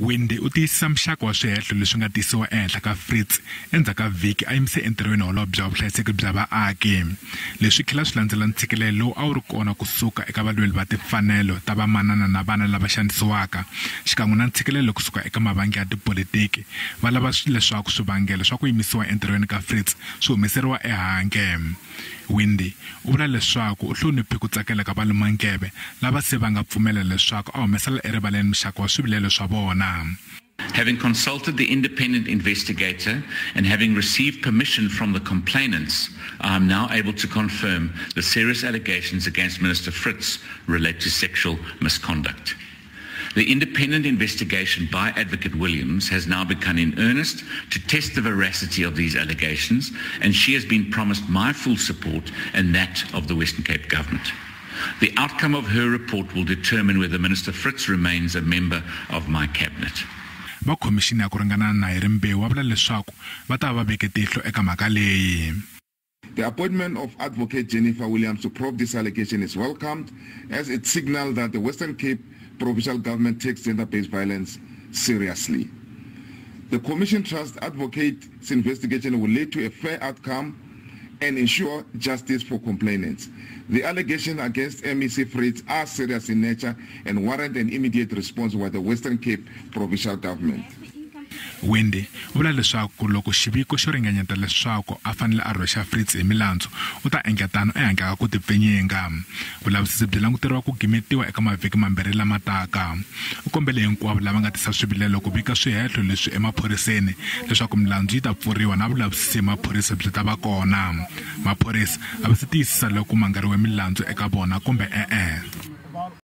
Winde u tiyisisa muxaka wa swihehlo leswi nga tisiwa ehenhla ka Fritz endzhaku ka vhiki a yimise entirhweni holobye wa vuhlayiseki bya vaaki. Leswi tlhela swi landzela ntshikelelo lowu a wu ri kona ku suka eka valweli va timfanelo ta vamanana na vana lava xanisiwaka, xikan'we na ntshikelelo ku suka eka mavandla ya tipolitiki va lava leswaku swivangelo swa ku yimisiwa entirhweni ka Fritz swi humeseriwa ehandle. Winde u vula leswaku u hloniphe ku tsakela ka valumandleve lava se va nga pfumela leswaku a humesela erivaleni muxaka wa swivilelo swa vona. Having consulted the independent investigator and having received permission from the complainants, I am now able to confirm the serious allegations against Minister Fritz relate to sexual misconduct. The independent investigation by Advocate Williams has now begun in earnest to test the veracity of these allegations, and she has been promised my full support and that of the Western Cape Government. The outcome of her report will determine whether Minister Fritz remains a member of my cabinet. Va khomixini ya ku ringanana hi rimbewu va vula leswaku va ta va veke tihlo eka mhaka leyi. The appointment of Advocate Jennifer Williams to probe this allegation is welcomed, as it signals that the Western Cape provincial government takes gender-based violence seriously. The Commission trusts Advocate's investigation will lead to a fair outcome and ensure justice for complainants. The allegations against MEC Fritz are serious in nature and warrant an immediate response by the Western Cape provincial government. Winde u vula leswaku loko xiviko xo ringanyeta leswaku a fanele a rhwexa Fritz hi milandzu, u ta endla tano ehandle ka ku tipfinyinga. Vulavisisi byi languteriwa ku gimetiwa eka mavhiki mambirhi lama taka. U kombele hinkwavo lava nga tisa swivilelo ku vika swihehlo leswi emaphoriseni leswaku milandzu yi ta pfuriwa na vulavisisi hi maphorisa byi ta va kona. Maphorisa a va si tiyisisa loko ku mangariwe milandzu eka vona kumbe e-e.